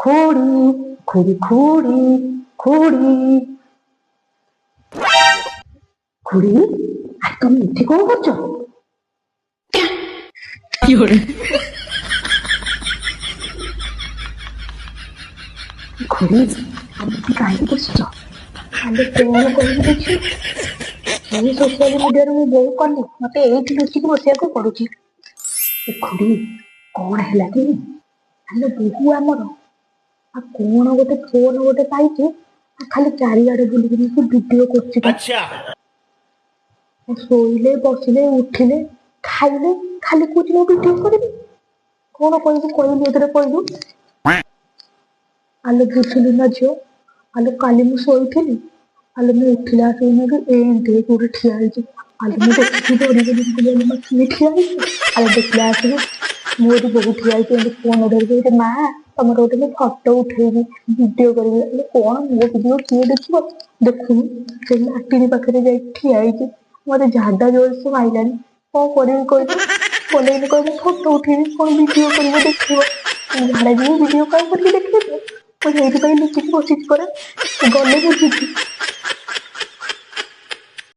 ଖୁଡ଼ି, ଖୁଡ଼ି, ଖୁଡ଼ି, ଖୁଡ଼ି, ଖୁଡ଼ି, ଆରେ ତମେ ଏଠି କଣ କରୁଛ? ଖୁଡ଼ି, ତମେ ଏଠି କାହିଁକି ବସିଛ? ଆଲୋ, କଣ କହିବି ଦେଖି, ଏଇ ସୋସିଆଲ ମିଡିଆରେ ମୁଁ ବୋହୂ କଲି, ମତେ ଏଇଠି ଲୁଚିକି ବସିବାକୁ ପଡୁଛି। ଏ ଖୁଡ଼ି, କଣ ହେଲା କି? ଆଲୋ, ବୋହୂ ଆମର ଆଉ କଣ ଗୋଟେ ଫୋନ ଗୋଟେ ପାଇଛି ଆଉ ଖାଲି ଚାରିଆଡେ ବୁଲିକିନି ସେ ଭିଡିଓ କରୁଛି ବା। ଶୋଇଲେ, ବସିଲେ, ଉଠିଲେ, ଖାଇଲେ, ଖାଲି କହୁଛି ମୁଁ ଭିଡିଓ କରିବି। କଣ କହିବୁ କହିଲୁ, ଏଥିରେ କହିଲୁ। ଆଲୋ, ବୁଝିଲୁ ନା ଝିଅ, ଆଲୋ କାଲି ମୁଁ ଶୋଇଥିଲି, ଆଲୋ ମୁଁ ଉଠିଲା ଆସିକି କି ଏମିତି ହେଇକି ଗୋଟେ ଠିଆ ହେଇଛି। ଆଲୋ, ମୁଁ ଦେଖିକି ଡରିଗଲି। ମୁଁ କହିଲି, ଆଲୋ ମା, କିଏ ଠିଆ ହେଇଛି? ଆଲୋ, ଦେଖିଲା ଆସିକି ମୋରି ବୋହୂ ଠିଆ ହେଇଛି, ଏମିତି ଫୋନ ଧରିକି କହୁଛି, ମା, ତମର ଗୋଟେ ମୁଁ ଫଟୋ ଉଠେଇବି, ଭିଡିଓ କରିବି। ଆଲୋ, କଣ ମୋ ଭିଡିଓ କିଏ ଦେଖିବ? ଦେଖୁନୁ, ସେ ଲାଟିନି ପାଖରେ ଯାଇକି ଠିଆ ହେଇଛି। ମତେ ଝାଡା ଜୋରସେ ମାଇଲାଣି, କଣ କରିବି କହିଲୁ? ଗଲେ କହିବ ଫଟୋ ଉଠେଇବି, କଣ ଭିଡିଓ କରିବ ଦେଖିବ। ମୁଁ ଝାଡା ଯିବି, ଭିଡିଓ କଣ କରିକି ଦେଖିବି? ମୁଁ ସେଇଥିପାଇଁ ଲୁଚିକି ବସିଛି ପରା। ଗଲେ ମୁଁ ଯିବି।